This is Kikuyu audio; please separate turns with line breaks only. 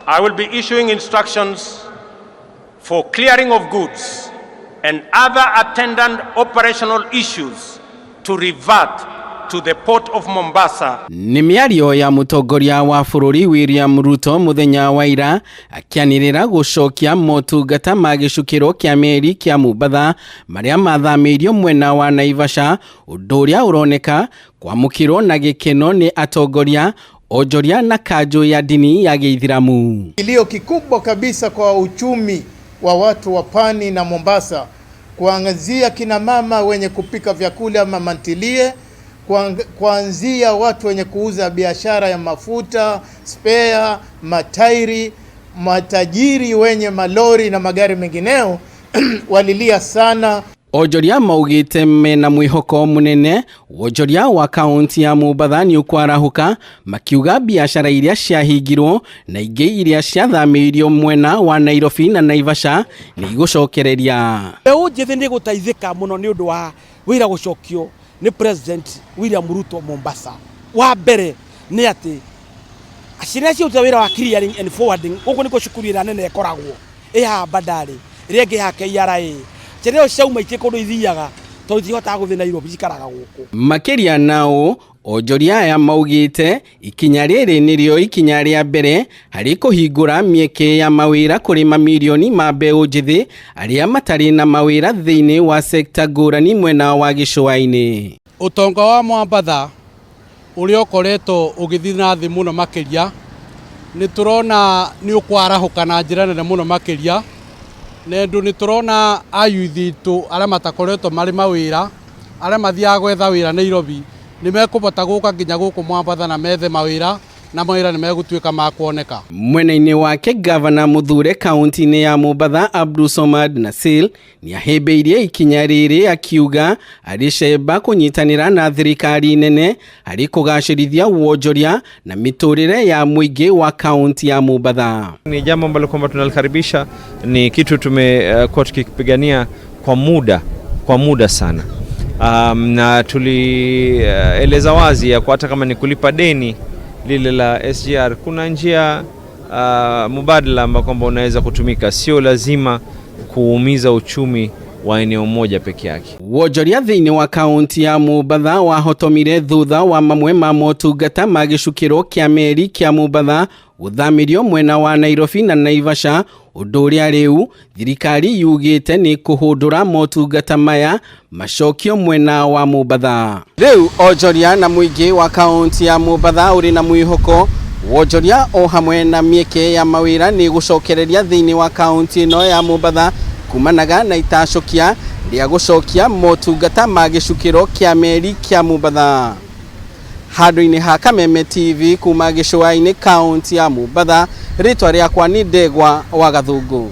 I will be issuing instructions for clearing of goods and other attendant operational issues to revert to the port of Mombasa.
Nĩ mĩario ya mũtongoria wa bũrũri William Ruto mũthenya wa ira akĩanĩrĩra gũcokia motungata ma gĩcukĩro kĩa meri kĩa Mombatha marĩa mathamĩirio mwena wa Naivasha, ũndũ ũrĩa ũroneka kwamũkĩrwo na gĩkeno nĩ atongoria, onjoria na kanjũ ya ndini ya Gĩithĩramu.
Kilio kikubwa kabisa kwa uchumi wa watu wa Pwani na Mombasa, kuanzia kina mama wenye kupika vyakula, mama ntilie, kuanzia watu wenye kuuza biashara ya mafuta, spare, matairi, matajiri wenye malori na magari mengineo walilia sana.
Onjoria maugĩte mena mwĩhoko mũnene wonjoria wa kaunti ya Mombatha nĩ ũkwarahũka, makiuga biacara iria ciahingirwo na ingĩ iria ciathamĩirio mwena wa Nairobi na Naivasha nĩ igũcokereria.
Mbeũ njĩthĩ nĩ gũteithĩka mũno nĩ ũndũ wa wĩra gũcokio nĩ President William Ruto Mombasa. Wa mbere nĩ atĩ ciana ciaruta wĩra wa clearing and forwarding gũkũ nĩkuo cukuru ĩrĩa nene ĩkoragwo ĩ haha Bandari, ĩrĩa ĩngĩ haha KRA. Ciana icio ciauma itirĩ kũndũ ithiaga tondũ itihotaga gũthiĩ Nairobi, cikaraga gũkũ.
Makĩria nao onjoria aya maugĩte ikinya rĩrĩ nĩrĩo ikinya rĩa mbere harĩ kũhingũra mĩeke ya mawĩra kũrĩ mamirioni ma mbeũ njĩthĩ arĩa matarĩ na mawĩra thĩinĩ wa sekta ngũrani mwena wa gĩcũa-inĩ.
Ũtonga wa Mwambatha ũrĩa ũkoretwo ũgĩthiĩ na thĩ mũno makĩria, nĩ tũrona nĩ ũkwarahũka na njĩra nene mũno makĩria, na ũndũ nĩ tũrona ayuthi aitũ arĩa matakoretwo marĩ mawĩra, arĩa mathiaga gwetha wĩra Nairobi, nĩ mekũbota gũka nginya gũkũ Mwambatha na methe mawĩra, na mawĩra nĩ megũtuĩka ma kuoneka.
Mwena-inĩ wake gavana mũthure kaunti-inĩ ya Mombatha Abdul Somad Nassir nĩahĩmbĩirie ikinya rĩrĩ akiuga arĩ cemba kũnyitanĩra na thirikari nene harĩ kũgacĩrithia wonjoria na mĩtũrĩre ya mũingĩ wa kaunti ya Mombatha.
Ni jambo ambalo kwamba tunalikaribisha, ni kitu tumekuwa tukipigania kwa muda sana. Na tulieleza wazi ya kwa hata kama ni kulipa deni lile la SGR, kuna njia mubadala ambao kwamba unaweza kutumika, sio lazima kuumiza uchumi wa eneo moja peke yake.
Wonjoria thĩinĩ wa kaunti ya Mombatha wahotomire thutha wa mamwe ma motungata ma gĩcukĩro kĩa meri kĩa Mombatha gũthamĩrio mwena wa Nairobi na Naivasha, ũndũ ũrĩa rĩu thirikari yugĩte nĩ kũhũndũra motungata maya macokio mwena wa Mombatha. Rĩu onjoria na mũingĩ wa kaunti ya Mombatha ũrĩ na mwĩhoko wonjoria o hamwe na mĩeke ya mawĩra nĩ gũcokereria thĩinĩ wa kaunti ĩno ya Mombatha kumanaga na itacũkia rĩa gũcokia motungata ma gĩcukĩro kĩa meri kĩa Mombatha. Handũ-inĩ ha Kameme TV kuma gĩcũa-inĩ kaunti ya Mombatha, rĩtwa rĩakwa nĩ Ndegwa wa Gathũngũ.